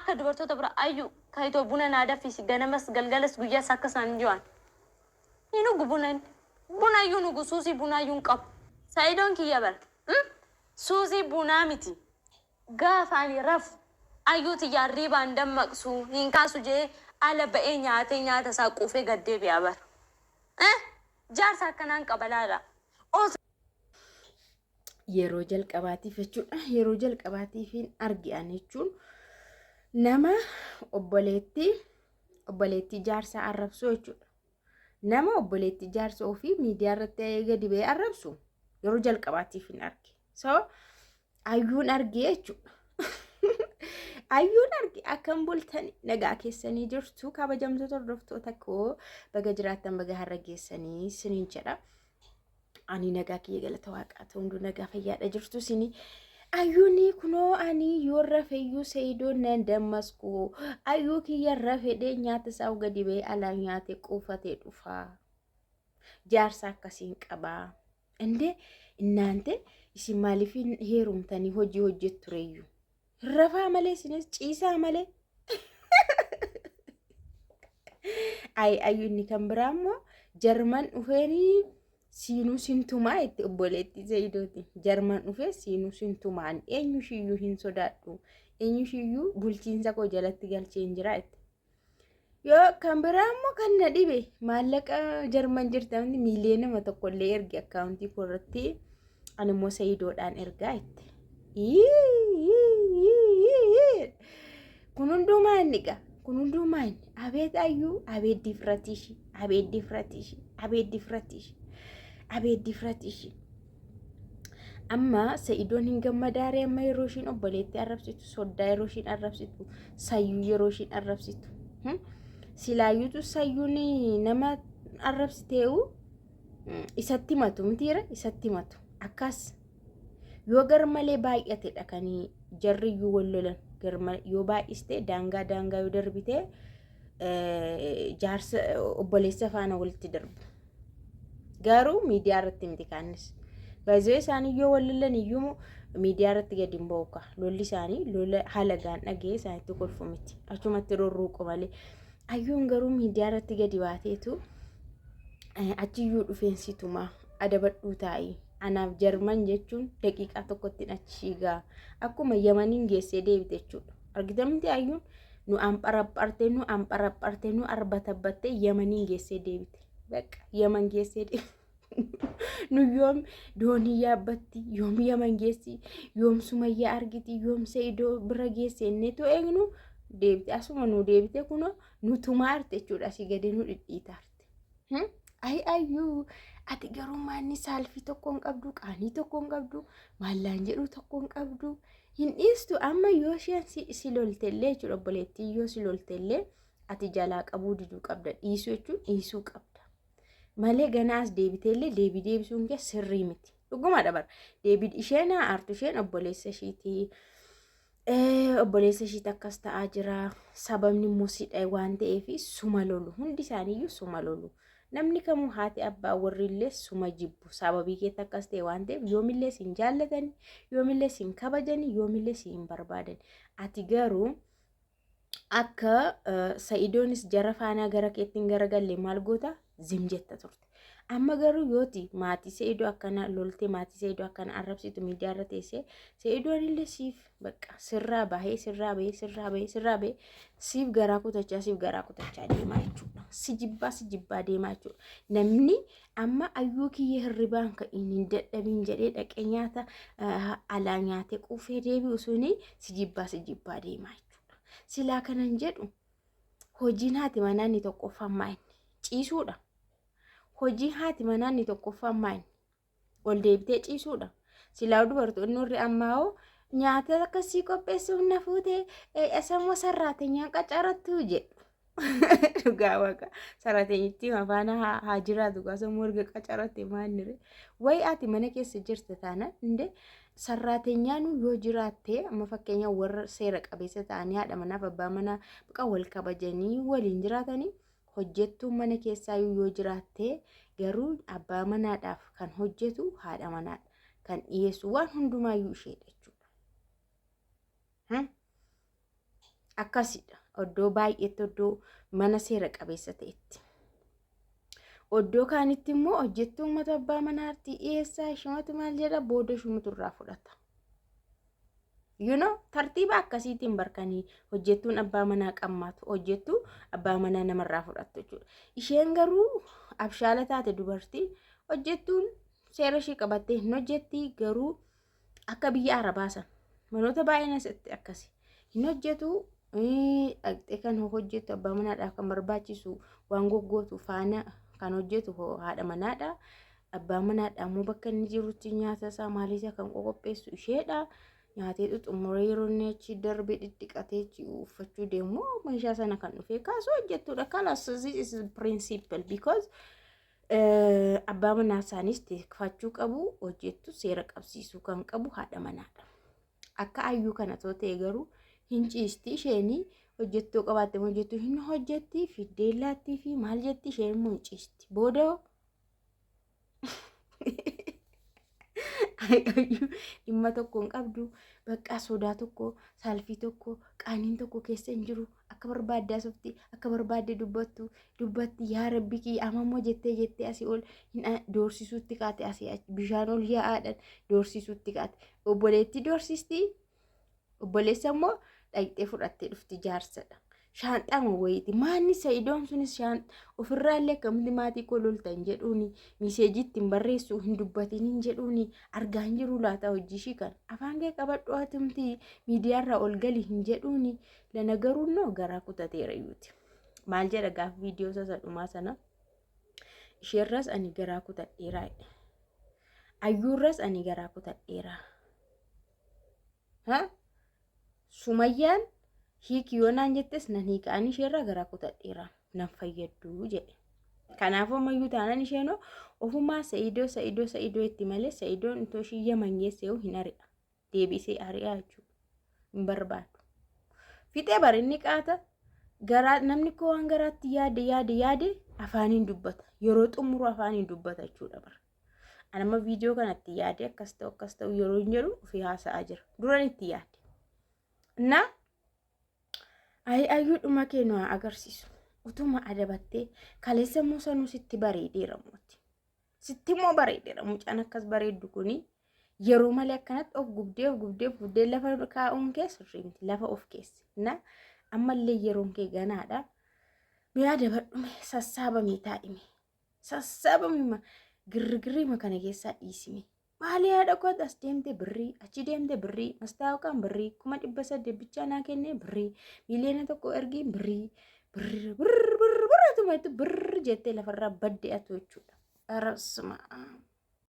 Akka dubartoota bira ayyu kayitoo buna naa dafisi ganamas galgalas guyyaas akkas naan hin ji'an. Hin dhugu buna inni. Buna iyyuu hin dhugu suusii bunaa iyyuu hin qabu. Sa'idoon kiyya bar. Suusii bunaa miti. Gaafa ani rafu ayyuu tiyya hirriibaa hin dammaqsu hin kaasu je'ee ala ba'ee nyaatee nyaata isaa quufee gad deebi'a bar. Jaarsa akkanaan qaba laala. Osoo Yeroo jalqabaatiif jechuudha. Yeroo jalqabaatiifin arge ani jechuun nama obboleettii obboleettii jaarsaa arrabsuu jechuudha. Nama obboleettii jaarsa ofii miidiyaa irratti gadi ba'ee arrabsu yeroo jalqabaatiif hin arge. So ayyuun arge jechuudha. Ayyuun arge akkam bultani nagaa keessanii jirtu kabajamtoota hordoftoota koo baga jiraattan baga har'a geessanii siniin jedha. Ani nagaa kiyya galata waaqaa ta'u hunduu nagaa fayyaadha jirtu sini. Ayyuuni kunoo ani yoo rafeyyuu seyidoon nan dammasku. Ayyuu kiyya rafedhee nyaata isaa gadi ba'ee alaa nyaatee quufatee dhufa. Jaarsa akkasiin qabaa. Indee innaante isin maaliif heerumtanii hojii hojjettu reeyyuu? Rafaa malee isinis ciisaa malee. Ayi ayyu inni kan biraa immoo Jarman dhufeenii siinuu sintumaa itti obboleettii Zayidooti. Jarman dhufee siinuu sintumaan eenyu ishiyyuu hin sodaadhu. Eenyu ishiyyuu bulchiinsa koo jalatti galchee hin jira itti. Yoo kan biraa immoo kan na dhibe maallaqa Jarman jirtan miiliyoonuma tokko illee ergi akkaawuntii koo irratti ani immoo Sayidoodhaan ergaa itti. Kun hundumaa inni egaa kun hundumaa inni abeet ayyuu abeet difratiishi abeet difratiishi abeet difratiishi abeet difratiishi. Amma Sa'idoon hin gammadaaree amma yeroo ishiin obboleettii arrabsitu soddaa yeroo ishiin arrabsitu sayyuu yeroo ishiin arrabsitu. Silaayyuutu sayyuun nama arrabsiteewu isatti himatu mitiira isatti himatu akkas yoo gar malee baay'atedha kan jarriyyuu wal lolan gar malee yoo baay'iste daangaa daangaa yoo darbite jaarsa obboleessa faana walitti darbu. Garuu miidiyaa irratti miti kaanis. Baay'ee isaanii yoo wal lolan iyyuu miidiyaa irratti gadi hin ba'u kaa. Lolli isaanii lola halagaan dhaga'ee isaanitti kolfu miti. Achumatti rorruuqu malee. Ayyuun garuu miidiyaa irratti gadi baateetu achiyyuu dhufeen situmaa adabadhuu taa'ii. Anaaf Jarman jechuun daqiiqaa tokkotti achi gaa. Akkuma Yamaniin geessee deebite jechuudha. Argita miti ayyuun nu anpharaphartee nu anpharaphartee nu arbatabbattee Yamaniin geessee deebite. Bakka Yaman geessee deebite. Nu yoom doonii yaabbatti, yoom Yaman geessi, yoom Sumayyaa argiti, yoom Se'idoo bira geesse inneetu eegnu deebite. Asuma nu deebite kunoo nu tumaarte jechuudha. Asii gadi nu dhidhiitaarte. Ayi ayyuu ati garuu maanni saalfii tokko hin qabdu, qaanii tokko hin qabdu, maallaan jedhu tokko hin qabdu. Hin dhiistu amma yoo isheen si loltellee jechuudha obboleettiin yoo si loltellee ati jalaa qabuu diduu qabda. Dhiisuu jechuun dhiisuu qabda. Malee ganaa as deebiteellee deebii deebisuun kee sirrii miti. Dhugumadha bara. Deebii isheen haa aartu isheen obboleessa ishiiti. Obboleessa ishiitti akkas ta'aa jira. Sababni immoo sidha waan ta'eef suma lolu. Hundi isaaniiyyuu suma lolu. Namni kamuu haati abbaa warri illee suma jibbu. Sababii keetti akkas ta'e waan ta'eef yoomillee sin jaallatani, yoomillee sin kabajani, yoomillee si hin barbaadan. Ati garuu akka Sa'idoonis jara faanaa gara keetti hin garagalle maal goota zim jetta turte. Amma garuu yooti maatii Se'idoo akkana loltee maatii Se'idoo akkana arrabsitu miidiyaa irra teessee Se'idoon illee siif bakka sirraa bahee sirraa bahee sirraa bahee sirraa bahee siif garaa kutachaa siif garaa kutachaa deemaa jechuudha. Si jibbaa si jibbaa deemaa jechuudha. Namni amma ayyuu kiyya hirribaan ka'iin hin dadhabiin jedhee dhaqee nyaata alaa nyaatee quufee deebi'u suni si jibbaa si jibbaa deemaa jechuudha. Silaa kanan jedhu hojiin haati manaa inni tokkoffaan maa inni ciisuudha. Hojiin haati manaa inni tokkoffaan maa inni ol deebitee ciisuudha. Silaa dubartoonni warri ammaa hoo nyaata akkasii qopheessuuf na fuute eessammoo sarraatenyaan qacarattu jedhu. Dhugaa waaqa sarraatenyitti afaana haa jiraatu gaasommoo erga qacaratte maannire. Wayi ati mana keessa jirta taana indee sarraatenyaanuu yoo jiraatte amma fakkeenya warra seera qabeessa ta'anii haadha manaaf abbaa manaa baqa wal kabajanii waliin jiraatanii hojjettuun mana keessaayyuu yoo jiraatte garuu abbaa manaadhaaf kan hojjetu haadha manaadha kan dhiyeessu waan hundumaayyuu isheedha jechuudha. Akkasidha. Oddoo baay'eetti oddoo mana seera qabeessa ta'etti. Oddoo kaanitti immoo hojjettuu uummata abbaa manaatti dhiyeessaa ishumatu maal jedha booda ishumatu irraa fudhata. You know, tartiiba akkasiitiin barkanii hojjettuun abbaa manaa qammaatu hojjettuu abbaa manaa namarraa fudhattu jechuudha. Isheen garuu abshaala taate dubartii hojjettuun seera ishee qabattee hin hojjetti garuu akka biyya arabaa sana manoota baay'een asitti akkasi hin hojjetu dhaqxee kan hojjettu abbaa manaadhaaf kan barbaachisu waan goggootu faana kan hojjetu haadha manaadha. Abbaa manaadha immoo bakka inni jirutti nyaata isaa maalii isaa kan qopheessu isheedha. Nyaatee xumuree yeroo inni achi darbee dhidhiqatee achi uffachuu deemu meeshaa sana kan dhufee kaasu hojjettudha. Kalas, this is principle because abbaa manaa isaaniis tikfachuu qabu hojjettu seera qabsiisuu kan qabu haadha manaadha. Akka ayyuu kana too ta'e garuu hin ciisti isheenii hojjettuu qabaatte hojjettuu hin hojjetti fiddee laattii fi maal jetti isheen immoo hin ciisti. Booda ayyuu dhimma tokko hin qabdu bakka sodaa tokko saalfii tokko qaaniin tokko keessa hin jiru akka barbaadde asofti akka barbaadde dubbattu dubbatti yaa rabbi kiyya amammoo jettee jettee asii ol hin doorsisuutti kaate asii achi bishaan ol yaa'aadhaan doorsisuutti kaate obboleettii doorsisti obboleessa immoo dhaqxee fudhattee dhufti jaarsadha. Shaanxaama wayiiti. Maanni sa'idoon sunis ofirraallee akkamitti maatii koo loltan jedhuuni miseejii ittiin barreessu hin dubbatin hin jedhuuni argaa hin jiru laata hojii ishii kana. Afaan kee qabadhu atumti miidiyaarraa ol gali hin jedhuuni lana garuu noo garaa kutateera yuuti. Maal jedha gaaf viidiyoo isa dhumaa sana isheerras ani garaa kutadheeraa jedhe. Ayyuurras ani garaa kutadheeraa. Ha? Sumayyaan hiiki yoo naan jettes nan hiika ani isheerraa garaa kutadheera nan fayyaddu jedhe. Kanaafuu ammayyuu taanaan isheenoo ofumaa Sa'idoo Sa'idoo Sa'idoo itti malee Sa'idoon itoo ishii Yaman geesseewu hin ari'a. Deebisee ari'a jechuudha. Hin barbaadu. Fixee bar inni qaata garaa namni koo waan garaatti yaade yaade yaade afaaniin dubbata. Yeroo xumuru afaaniin dubbata jechuudha bara. Ani amma viidiyoo kanatti yaade akkas ta'u akkas ta'u yeroo hin jedhu ofii haasa'aa jira. Duran itti yaade. Na ayi ayyuudhuma kee nu haa agarsiisu. Utuma adabattee kaleessa immoo sanuu sitti bareedeera mooti. Sitti immoo bareedeera mucaan akkas bareeddu kuni yeroo malee akkanatti of gubdee of gubdee of gubdee lafa kaa'uun kee sirrii miti lafa of keesse. Na ammallee yeroon kee ganaadha. Mee adabadhume sassaabamii taa'ime. Sassaabamima girrigirriima kana keessaa dhiisime. Maali haadha koo as deemte birrii achi deemte birrii mastaawaqaan birrii 800,000 bichaa naa kennee birrii 1,000,000 ergiin birrii birrii birr birr birr atuma itti birr jettee lafarraa badde atu jechuudha. Arasuma.